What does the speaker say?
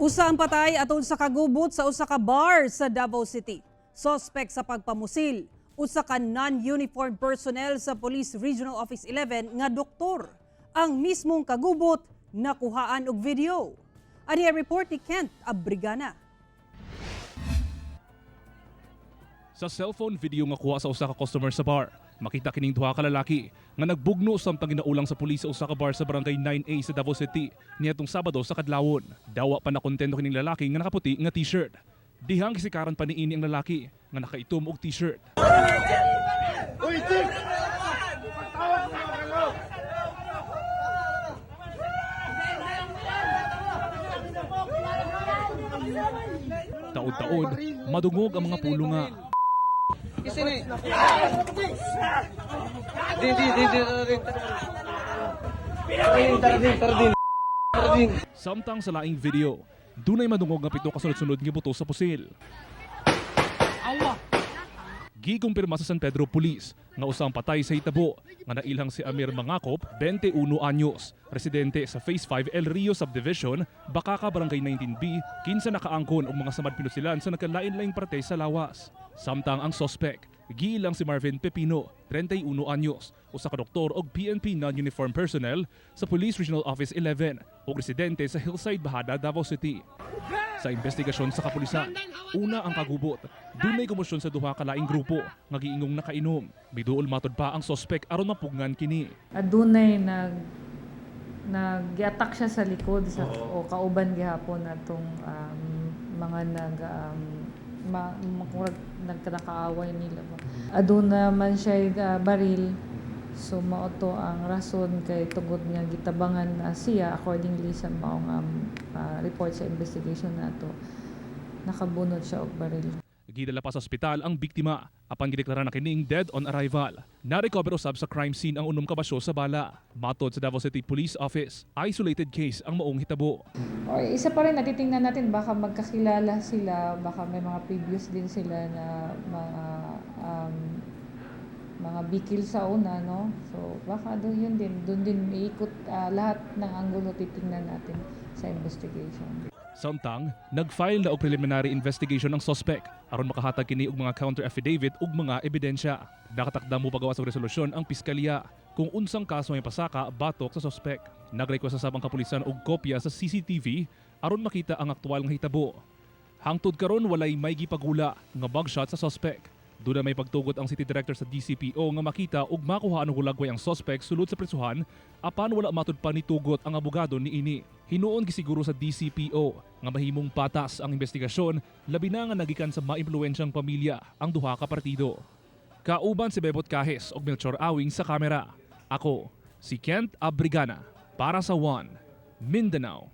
Usa ang patay atol sa kagubot sa usa ka bar sa Davao City. Sospek sa pagpamusil, usa ka non-uniformed personnel sa Police Regional Office 11 nga doktor. Ang mismong kagubot nakuhaan og video. Ani ang report ni Kent Abrigana. Sa cellphone video nga kuha sa usa ka customer sa bar, makita kining duha ka lalaki nga nagbugno samtang ginaulang sa pulis sa usa ka bar sa Barangay 9A sa Davao City niadtong Sabado sa kadlawon. Dawa pa na kontento kining lalaki nga nakaputi nga t-shirt. Dihang gisikaran pa niini ang lalaki nga nakaitom og t-shirt. Taod-taod, madungog ang mga pulo nga Sini. Di di di di di. Tara din, tara din. Tara din. Samtang sa laing video, dunay madungog nga pito kasunod-sunod nga buto sa pusil. Gikumpirma sa San Pedro Police nga usang patay sa hitabo nga nailhang si Amir Mangakop, 21 anyos, residente sa Phase 5 El Rio Subdivision, Bakaka, Barangay 19B, kinsa nakaangkon og mga samad pinusilan sa nagkalain-laing parte sa lawas. Samtang ang sospek, giilang si Marvin Pepino, 31 anyos, usa ka doktor og PNP non-uniform personnel sa Police Regional Office 11 ug residente sa Hillside Bahada, Davao City. Sa investigasyon sa kapulisan, una ang kagubot, dunay komosyon sa duha ka laing grupo nga giingong nakainom. Miduol matod pa ang sospek aron mapugngan kini. Adunay nag-attack siya sa likod sa o kauban gihapon atong mga nag ma, ma, nagkanakaaway nila ba. Aduna man siya baril, so mao to ang rason kay tungod nga gitabangan na siya. Accordingly sa maong report sa investigation nato, nakabunot siya og baril. Gidala pa sa ospital ang biktima apan gideklara na kining dead on arrival. Narecover usab sa crime scene ang unom ka basyo sa bala. Matod sa Davao City Police Office, isolated case ang maong hitabo. Or isa pa rin, natitingnan natin, baka magkakilala sila, baka may mga previous din sila na mga bikil sa una, no? So, baka doon yun din, doon din iikot lahat ng anggulo, titingnan natin sa investigation. Samtang, nag-file na og preliminary investigation ang suspect aron makahatag kini og mga counter affidavit ug mga ebidensya. Nakatakda mo pagawas og resolusyon ang piskalya kung unsang kaso may pasaka batok sa suspect. Nagrequest sa ang kapulisan og kopya sa CCTV aron makita ang aktual nga hitabo. Hangtod karon, walay may gipagula nga mugshot sa suspect. Doon na may pagtugot ang city director sa DCPO nga makita ug makuha ang hulagway ang suspect sulod sa presuhan, apan wala matud pa nitugot ang abogado niini. Hinuon gisiguro sa DCPO nga mahimong patas ang investigasyon, labi na nga nagikan sa maimpluwensyang pamilya ang duha ka partido. Kauban si Bebot Cajes ug Melchor Awing sa kamera. Ako, si Kent Abrigana para sa One Mindanao.